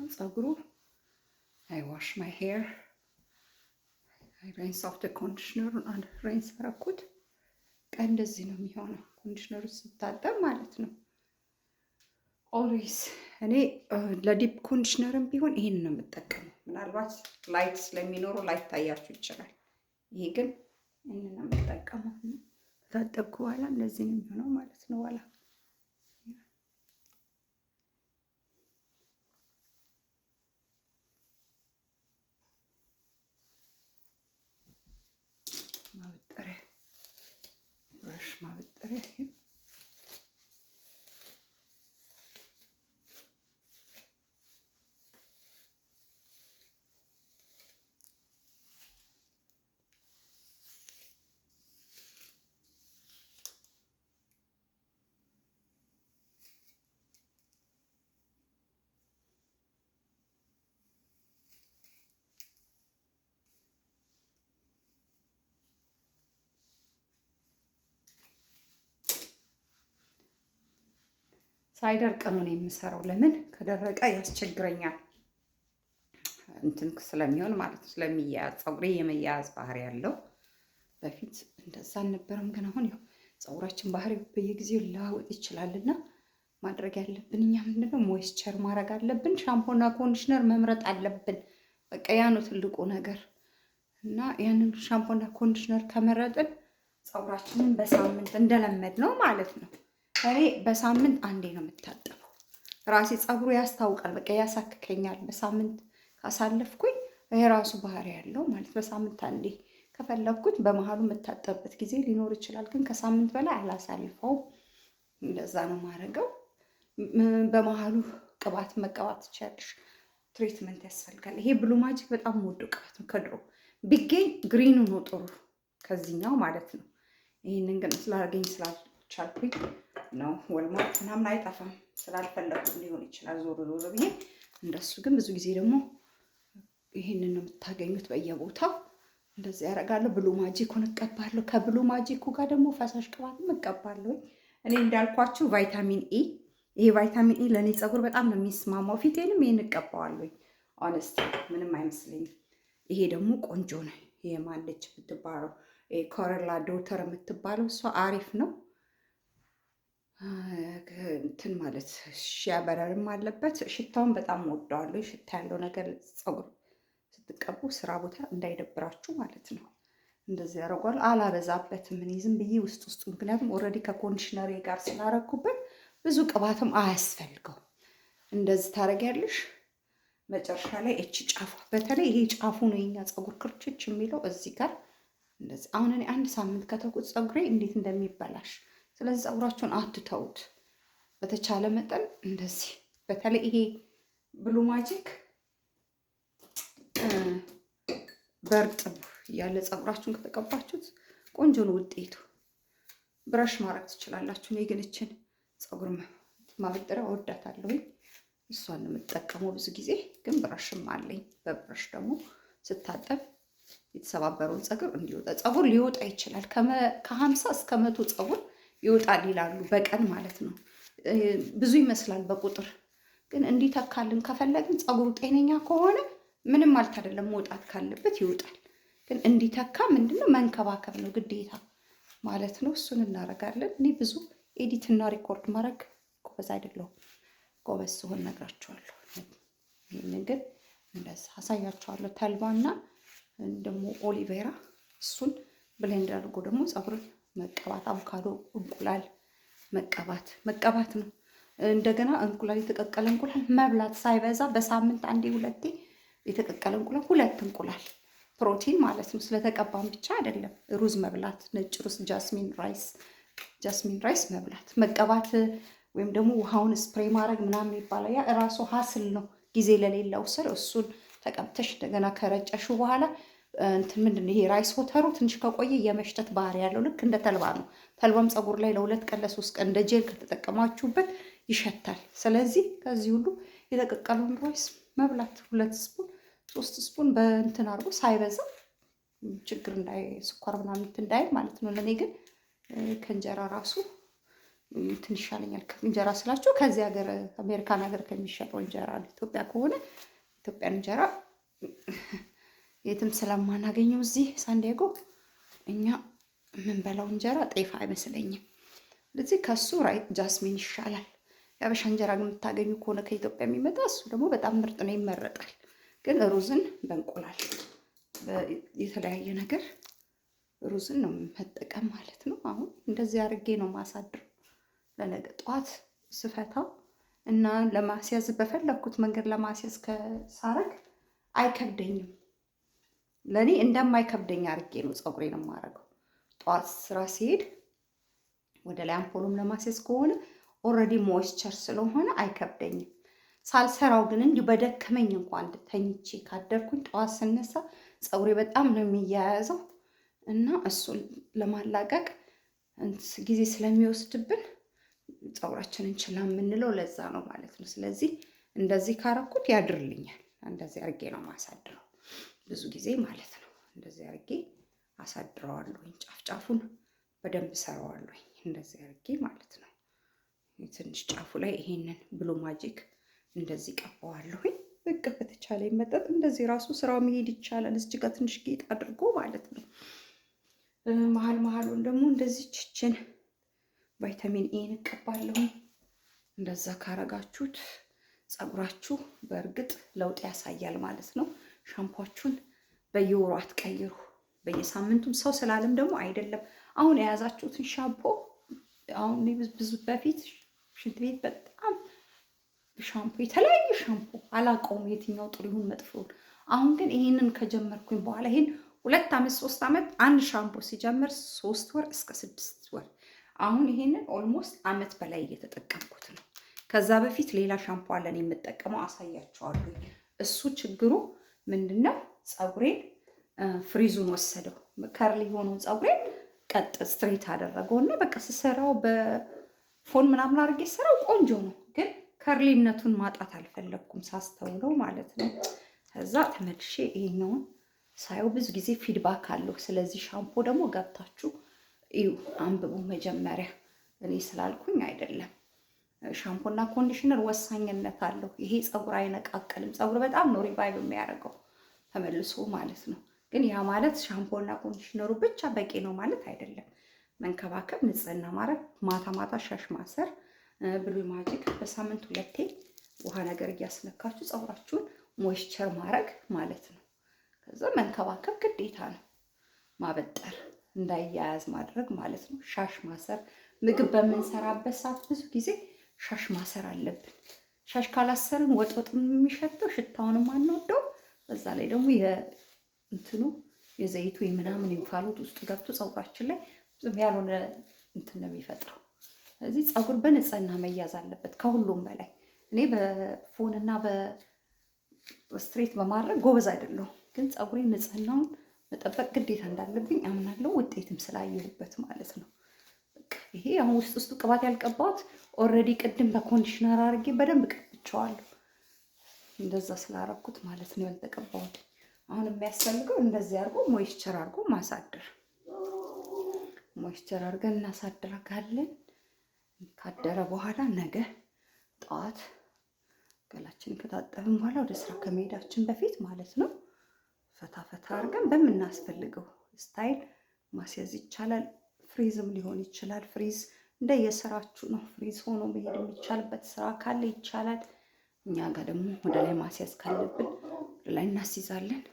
ፀጉሩ። I wash my hair, I rinse off conditioner ኡን አንድ rinse አረኩት። ቀን እንደዚህ ነው የሚሆነው conditioner ኡ ስታጠብ ማለት ነው። Always እኔ ለ deep conditioner ም ቢሆን ይሄን ነው የምጠቀመው። ምናልባት light ስለሚኖረው ላይታያችሁ ይችላል። ይሄ ግን ይህንን ነው የምጠቀመው። ከታጠብኩ በኋላ እንደዚህ ነው የሚሆነው ማለት ነው። ኋላ ማበጠሪያ፣ brush ማበጠሪያ። ሳይደርቅ ነው የምሰራው። ለምን ከደረቀ ያስቸግረኛል፣ እንትን ስለሚሆን ማለት ነው፣ ስለሚያያዝ፣ ፀጉሬ የመያያዝ ባህሪ ያለው። በፊት እንደዛ አልነበረም፣ ግን አሁን ያው ፀጉራችን ባህሪ በየጊዜው ሊለዋወጥ ይችላልና ማድረግ ያለብን እኛ ምንድነው? Moisture ማድረግ አለብን። ሻምፖና conditioner መምረጥ አለብን። በቃ ያ ነው ትልቁ ነገር። እና ያንን ሻምፖና conditioner ከመረጥን ፀጉራችንን በሳምንት እንደለመድ ነው ማለት ነው። እኔ በሳምንት አንዴ ነው የምታጠበው። ራሴ ፀጉሩ ያስታውቃል፣ በቃ ያሳክከኛል። በሳምንት ካሳለፍኩኝ የራሱ ባህሪ ያለው ማለት በሳምንት አንዴ፣ ከፈለግኩት በመሀሉ የምታጠብበት ጊዜ ሊኖር ይችላል፣ ግን ከሳምንት በላይ አላሳልፈውም። እንደዛ ነው የማደርገው። በመሀሉ ቅባት መቀባት ትችያለሽ። Treatment ያስፈልጋል። ይሄ Blue Magic በጣም የምወደው ቅባት ነው። ከድሮ ቢገኝ green ኡ ነው ጥሩ ከዚህኛው ማለት ነው። ይህንን ግን ስላገኝ ስላልቻልኩኝ ነው። Walmart ምናምን አይጠፋም፣ ስላልፈለኩ ሊሆን ይችላል ዞሮ ዞሮ ብዬ። እንደሱ ግን ብዙ ጊዜ ደግሞ ይህንን ነው የምታገኙት በየቦታው። እንደዚህ ያደርጋለሁ። Blue Magic ኡን እቀባለሁ። ከ Blue Magic ኡ ጋር ደግሞ ፈሳሽ ቅባትም እቀባለሁ። እኔ እንዳልኳችሁ vitamin E፣ ይሄ vitamin E ለእኔ ፀጉር በጣም ነው የሚስማማው። ፊቴንም ይሄን እቀባዋለሁ። Honest ምንም አይመስለኝም። ይሄ ደግሞ ቆንጆ ነው። ይሄ ማለች የምትባለው Kerala Doctor የምትባለው እሷ አሪፍ ነው። እንትን ማለት shea butter ም አለበት። ሽታውን በጣም ወደዋለሁ። ሽታ ያለው ነገር ፀጉር ስትቀቡ ስራ ቦታ እንዳይደብራችሁ ማለት ነው። እንደዚህ ያደርጓል። አላበዛበትም። እኔ ዝም ብዬ ውስጥ ውስጡ፣ ምክንያቱም already ከ conditioner ኤ ጋር ስላረኩበት ብዙ ቅባትም አያስፈልገው። እንደዚህ ታደርጊያለሽ። መጨረሻ ላይ እቺ ጫፏ፣ በተለይ ይሄ ጫፉ ነው የኛ ፀጉር ክርችች የሚለው እዚህ ጋር እንደዚህ። አሁን እኔ አንድ ሳምንት ከተውኩት ፀጉሬ እንዴት እንደሚበላሽ። ስለዚህ ፀጉራችሁን አትተውት። በተቻለ መጠን እንደዚህ በተለይ ይሄ Blue Magic በእርጥብ ያለ ፀጉራችሁን ከተቀባችሁት ቆንጆ ነው ውጤቱ። Brush ማድረግ ትችላላችሁ። እኔ ግን እችን ፀጉር ማበጠሪያ እወዳታለሁኝ። እሷን ነው የምጠቀመው ብዙ ጊዜ። ግን brush ም አለኝ። በ brush ደግሞ ስታጠብ የተሰባበረውን ፀጉር እንዲወጣ፣ ፀጉር ሊወጣ ይችላል። ከ50 እስከ 100 ፀጉር ይወጣል ይላሉ በቀን ማለት ነው። ብዙ ይመስላል በቁጥር፣ ግን እንዲተካልን ከፈለግን ፀጉሩ ጤነኛ ከሆነ ምንም ማለት አይደለም። መውጣት ካለበት ይወጣል። ግን እንዲተካ ምንድነው መንከባከብ ነው ግዴታ ማለት ነው። እሱን እናደርጋለን። እኔ ብዙ edit እና record ማድረግ ጎበዝ አይደለሁም። ጎበዝ ስሆን ነግራችኋለሁ። ይህንን ግን እንደዛ አሳያችኋለሁ። ተልባና ደግሞ aloe vera እሱን blend አድርጎ ደግሞ ፀጉርን መቀባት፣ አቮካዶ፣ እንቁላል መቀባት፣ መቀባት ነው። እንደገና እንቁላል፣ የተቀቀለ እንቁላል መብላት ሳይበዛ በሳምንት አንዴ ሁለቴ የተቀቀለ እንቁላል፣ ሁለት እንቁላል ፕሮቲን ማለት ነው። ስለተቀባም ብቻ አይደለም። ሩዝ መብላት፣ ነጭ ሩዝ፣ jasmine rice፣ jasmine rice መብላት፣ መቀባት ወይም ደግሞ ውሃውን spray ማድረግ ምናምን ይባላል። ያ እራሱ hassle ነው ጊዜ ለሌለው ሰው። እሱን ተቀብተሽ እንደገና ከረጨሽው በኋላ እንትን ምንድን ነው ይሄ rice water ኡ ትንሽ ከቆየ የመሽተት ባህሪ ያለው፣ ልክ እንደ ተልባ ነው። ተልባም ፀጉር ላይ ለ2 ቀን ለ3 ቀን እንደ ጄል ከተጠቀማችሁበት ይሸታል። ስለዚህ ከዚህ ሁሉ የተቀቀለውን rice መብላት 2 spoon 3 spoon በእንትን አድርጎ ሳይበዛ ችግር እንዳይ ስኳር ምናምን እንዳይል ማለት ነው። ለእኔ ግን ከእንጀራ ራሱ እንትን ይሻለኛል። እንጀራ ስላችሁ ከዚህ ሀገር አሜሪካን ሀገር ከሚሸጠው እንጀራ፣ ኢትዮጵያ ከሆነ ኢትዮጵያን እንጀራ የትም ስለማናገኘው እዚህ ሳንዲያጎ እኛ የምንበላው እንጀራ ጤፍ አይመስለኝም። ስለዚህ ከሱ right jasmine ይሻላል። የአበሻ እንጀራ ግን የምታገኙ ከሆነ ከኢትዮጵያ የሚመጣ እሱ ደግሞ በጣም ምርጥ ነው፣ ይመረጣል። ግን ሩዝን በእንቁላል የተለያየ ነገር ሩዝን ነው መጠቀም ማለት ነው። አሁን እንደዚህ አድርጌ ነው ማሳድረው ለነገ ጠዋት ስፈታው እና ለማስያዝ በፈለግኩት መንገድ ለማስያዝ ከሳረግ አይከብደኝም። ለእኔ እንደማይከብደኝ አድርጌ ነው ፀጉሬን የማደርገው። ጠዋት ስራ ሲሄድ ወደ ላይ አምፖሉም ለማስያዝ ከሆነ already moisture ስለሆነ አይከብደኝም። ሳልሰራው ግን እንዲሁ በደከመኝ እንኳን ተኝቼ ካደርኩኝ ጠዋት ስነሳ ፀጉሬ በጣም ነው የሚያያዘው እና እሱን ለማላቀቅ ጊዜ ስለሚወስድብን ፀጉራችንን ችላ የምንለው ለዛ ነው ማለት ነው። ስለዚህ እንደዚህ ካረኩት ያድርልኛል። እንደዚህ አድርጌ ነው ማሳድረው ብዙ ጊዜ ማለት ነው። እንደዚህ አድርጌ አሳድረዋለሁኝ። ጫፍ ጫፉን በደንብ ሰራዋለሁኝ እንደዚህ አድርጌ ማለት ነው። ትንሽ ጫፉ ላይ ይሄንን Blue Magic እንደዚህ ቀባዋለሁኝ። በቃ በተቻለ መጠን እንደዚህ ራሱ ስራው መሄድ ይቻላል። እዚህ ጋር ትንሽ ጌጥ አድርጎ ማለት ነው። መሀል መሀሉን ደግሞ እንደዚህ ችችን vitamin E ን እቀባለሁኝ። እንደዛ ካረጋችሁት ፀጉራችሁ በእርግጥ ለውጥ ያሳያል ማለት ነው። ሻምፖችሁን በየወሩ አትቀይሩ፣ በየሳምንቱም ሰው ስላለም ደግሞ አይደለም። አሁን የያዛችሁትን ሻምፖ አሁን ብዙ በፊት ሽንት ቤት በጣም ሻምፖ የተለያዩ ሻምፖ አላውቀውም የትኛው ጥሩ ይሁን መጥፎ። አሁን ግን ይሄንን ከጀመርኩኝ በኋላ ይሄን 2 ዓመት 3 ዓመት አንድ ሻምፖ ሲጀምር 3 ወር እስከ 6 ወር፣ አሁን ይሄንን almost አመት በላይ እየተጠቀምኩት ነው። ከዛ በፊት ሌላ ሻምፖ አለን የምጠቀመው፣ አሳያችኋለሁ። እሱ ችግሩ ምንድነው? ፀጉሬን frizz ኡን ወሰደው። Curly የሆነውን ፀጉሬን ቀጥ straight አደረገው እና በቃ ስሰራው በ phone ምናምን አድርጌ ስራው ቆንጆ ነው፣ ግን curly ነቱን ማጣት አልፈለግኩም ሳስተውለው ማለት ነው። ከዛ ተመልሼ ይሄኛውን ሳየው ብዙ ጊዜ feedback አለው። ስለዚህ ሻምፖ ደግሞ ገብታችሁ እዩ፣ አንብቡ መጀመሪያ። እኔ ስላልኩኝ አይደለም። ሻምፖና conditioner ወሳኝነት አለው። ይሄ ፀጉር አይነቃቀልም። ፀጉር በጣም ነው revive የሚያደርገው ተመልሶ ማለት ነው። ግን ያ ማለት ሻምፖና conditioner ኡ ብቻ በቂ ነው ማለት አይደለም። መንከባከብ፣ ንጽህና ማድረግ፣ ማታ ማታ ሻሽ ማሰር፣ Blue Magic በሳምንት ሁለቴ ውሃ ነገር እያስነካችሁ ፀጉራችሁን moisture ማድረግ ማለት ነው። ከዛ መንከባከብ ግዴታ ነው። ማበጠር፣ እንዳይያያዝ ማድረግ ማለት ነው። ሻሽ ማሰር፣ ምግብ በምንሰራበት ሰዓት ብዙ ጊዜ ሻሽ ማሰር አለብን። ሻሽ ካላሰርን ወጥ ወጥ የሚሸተው ሽታውንም አንወደው። በዛ ላይ ደግሞ የእንትኑ የዘይቱ የምናምን እንፋሎት ውስጥ ገብቶ ፀጉራችን ላይ ብዙም ያልሆነ እንትን ነው የሚፈጥረው። ስለዚህ ፀጉር በንጽህና መያዝ አለበት ከሁሉም በላይ። እኔ በ phone ና በ straight በማድረግ ጎበዝ አይደለሁም፣ ግን ፀጉሬ ንጽህናውን መጠበቅ ግዴታ እንዳለብኝ አምናለሁ። ውጤትም ስላየሁበት ማለት ነው። በቃ ይሄ አሁን ውስጥ ውስጡ ቅባት ያልቀባሁት already ቅድም በ conditioner አድርጌ በደንብ ቀብቼዋለሁ። እንደዛ ስላረኩት ማለት ነው ያልተቀባሁት። አሁን የሚያስፈልገው እንደዚህ አድርጎ moisture አድርጎ ማሳደር። Moisture አድርገን እናሳድራለን። ካደረ በኋላ ነገ ጠዋት ገላችንን ከታጠብን በኋላ ወደ ስራ ከመሄዳችን በፊት ማለት ነው ፈታ ፈታ አድርገን በምናስፈልገው style ማስያዝ ይቻላል። Frizz ም ሊሆን ይችላል። Frizz እንደ የስራችሁ ነው። Frizz ሆኖ መሄድ የሚቻልበት ስራ ካለ ይቻላል። እኛ ጋር ደግሞ ወደ ላይ ማስያዝ ካለብን ወደ ላይ እናስይዛለን፣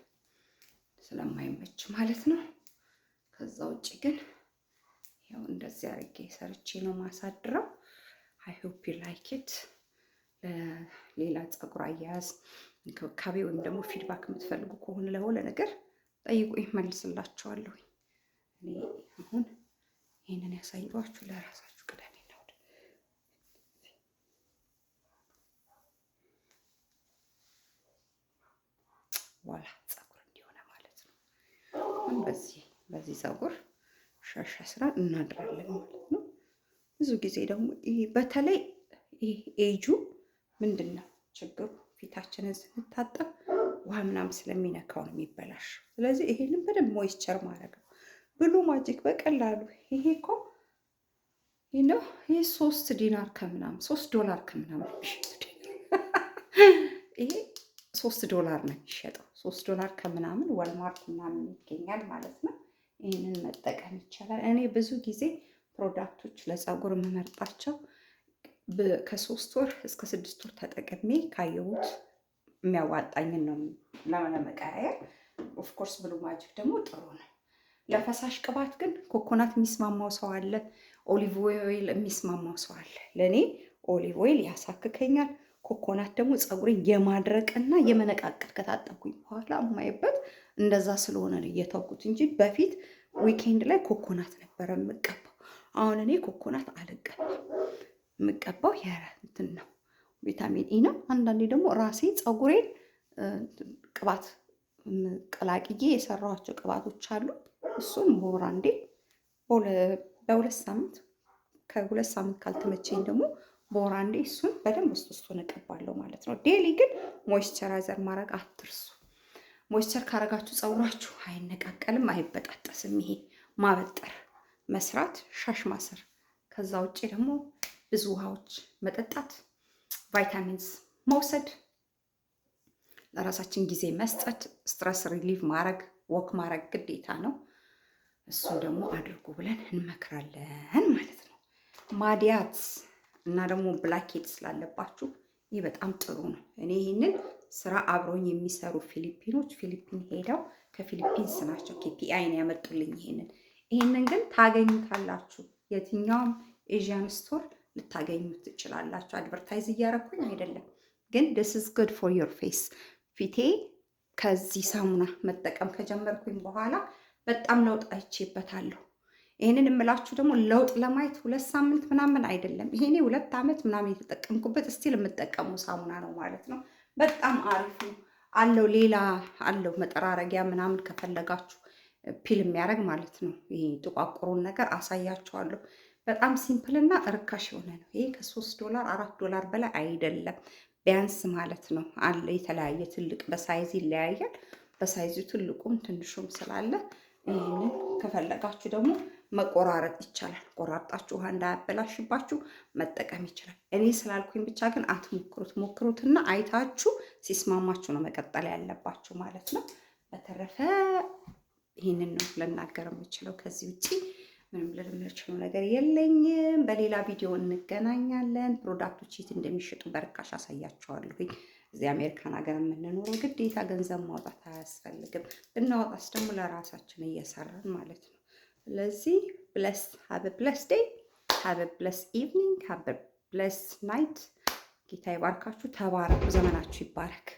ስለማይመች ማለት ነው። ከዛ ውጭ ግን ያው እንደዚህ አድርጌ ሰርቼ ነው ማሳድረው። I hope you like it። ሌላ ፀጉር አያያዝ እንክብካቤ ወይም ደግሞ feedback የምትፈልጉ ከሆነ ለሆነ ነገር ጠይቁኝ፣ መልስላችኋለሁ። እኔ አሁን ይህንን ያሳየኋችሁ ለራሳችሁ ቅዳሜና እሑድ ዋላ ፀጉር እንዲሆነ ማለት ነው። አሁን በዚህ ፀጉር ሻሽ አስረን እናድራለን ማለት ነው። ብዙ ጊዜ ደግሞ ይሄ በተለይ ይሄ ኤጁ ምንድን ነው ችግሩ? ፊታችንን ስንታጠብ ውሃ ምናምን ስለሚነካው ነው የሚበላሽ። ስለዚህ ይሄንን በደንብ moisture ማድረግ ነው። Blue Magic በቀላሉ ይሄ እኮ ነው። ይህ 3 ዲናር ከምናምን፣ 3 ዶላር ከምናምን የሚሸጠው። ይሄ 3 ዶላር ነው የሚሸጠው። 3 ዶላር ከምናምን Walmart ምናምን ይገኛል ማለት ነው። ይህንን መጠቀም ይቻላል። እኔ ብዙ ጊዜ product ኦች ለፀጉር የምመርጣቸው ከ3 ወር እስከ 6 ወር ተጠቅሜ ካየሁት የሚያዋጣኝን ነው ለመቀያየር። Of course Blue Magic ደግሞ ጥሩ ነው። ለፈሳሽ ቅባት ግን ኮኮናት የሚስማማው ሰው አለ፣ olive oil የሚስማማው ሰው አለ። ለእኔ olive oil ያሳክከኛል። ኮኮናት ደግሞ ፀጉሬን የማድረቅና የመነቃቀል ከታጠብኩኝ በኋላ የማይበት እንደዛ ስለሆነ ነው እየተውኩት እንጂ በፊት weekend ላይ ኮኮናት ነበረ የምቀባው። አሁን እኔ ኮኮናት አልቀባም። የምቀባው እንትን ነው፣ vitamin E ነው። አንዳንዴ ደግሞ ራሴ ፀጉሬን ቅባት ቀላቅዬ የሰራኋቸው ቅባቶች አሉ። እሱን በወር አንዴ፣ በ2 ሳምንት፣ ከ2 ሳምንት ካልተመቸኝ ደግሞ በወር አንዴ እሱን በደንብ ውስጥ ውስጡን እቀባለሁ ማለት ነው። Daily ግን moisturizer ማድረግ አትርሱ። Moisture ካረጋችሁ ፀጉራችሁ አይነቃቀልም፣ አይበጣጠስም። ይሄ ማበጠር፣ መስራት፣ ሻሽ ማሰር፣ ከዛ ውጭ ደግሞ ብዙ ውሃዎች መጠጣት፣ ቫይታሚንስ መውሰድ፣ ለራሳችን ጊዜ መስጠት፣ stress relieve ማድረግ፣ walk ማድረግ ግዴታ ነው። እሱን ደግሞ አድርጉ ብለን እንመክራለን ማለት ነው። ማዲያት እና ደግሞ blackhead ስላለባችሁ ይህ በጣም ጥሩ ነው። እኔ ይህንን ስራ አብሮኝ የሚሰሩ ፊሊፒኖች ፊሊፒን ሄደው ከፊሊፒንስ ናቸው KPI ነው ያመጡልኝ። ይህንን ግን ታገኙታላችሁ። የትኛውም Asian store ልታገኙት ትችላላችሁ። Advertise እያረኩኝ አይደለም፣ ግን this is good for your face። ፊቴ ከዚህ ሳሙና መጠቀም ከጀመርኩኝ በኋላ በጣም ለውጥ አይቼበታለሁ። ይህንን የምላችሁ ደግሞ ለውጥ ለማየት 2 ሳምንት ምናምን አይደለም። ይሄኔ 2 ዓመት ምናምን የተጠቀምኩበት still የምጠቀመው ሳሙና ነው ማለት ነው። በጣም አሪፍ ነው አለው። ሌላ አለው መጠራረጊያ ምናምን ከፈለጋችሁ peel የሚያደርግ ማለት ነው። ይሄ ጥቋቁሩን ነገር አሳያችኋለሁ። በጣም simple እና እርካሽ የሆነ ነው። ይሄ ከ3 ዶላር 4 ዶላር በላይ አይደለም ቢያንስ ማለት ነው። አለ የተለያየ ትልቅ በ size ይለያያል። በ size ኡ ትልቁም ትንሹም ስላለ ይህንን ከፈለጋችሁ ደግሞ መቆራረጥ ይቻላል። ቆራርጣችሁ ውሃ እንዳያበላሽባችሁ መጠቀም ይችላል። እኔ ስላልኩኝ ብቻ ግን አትሞክሩት። ሞክሩትና አይታችሁ ሲስማማችሁ ነው መቀጠል ያለባችሁ ማለት ነው። በተረፈ ይህንን ነው ልናገር የምችለው። ከዚህ ውጭ ምንም ልል የምችለው ነገር የለኝም። በሌላ ቪዲዮ እንገናኛለን። Product ኦች የት እንደሚሸጡ በርካሽ አሳያችኋለሁኝ። እዚህ አሜሪካን ሀገር የምንኖረው ግዴታ ገንዘብ ማውጣት አያስፈልግም። ብናወጣስ ደግሞ ለራሳችን እየሰራን ማለት ነው። ስለዚህ bless have blessed day፣ have blessed evening፣ have blessed night። ጌታ ይባርካችሁ። ተባረኩ። ዘመናችሁ ይባረክ።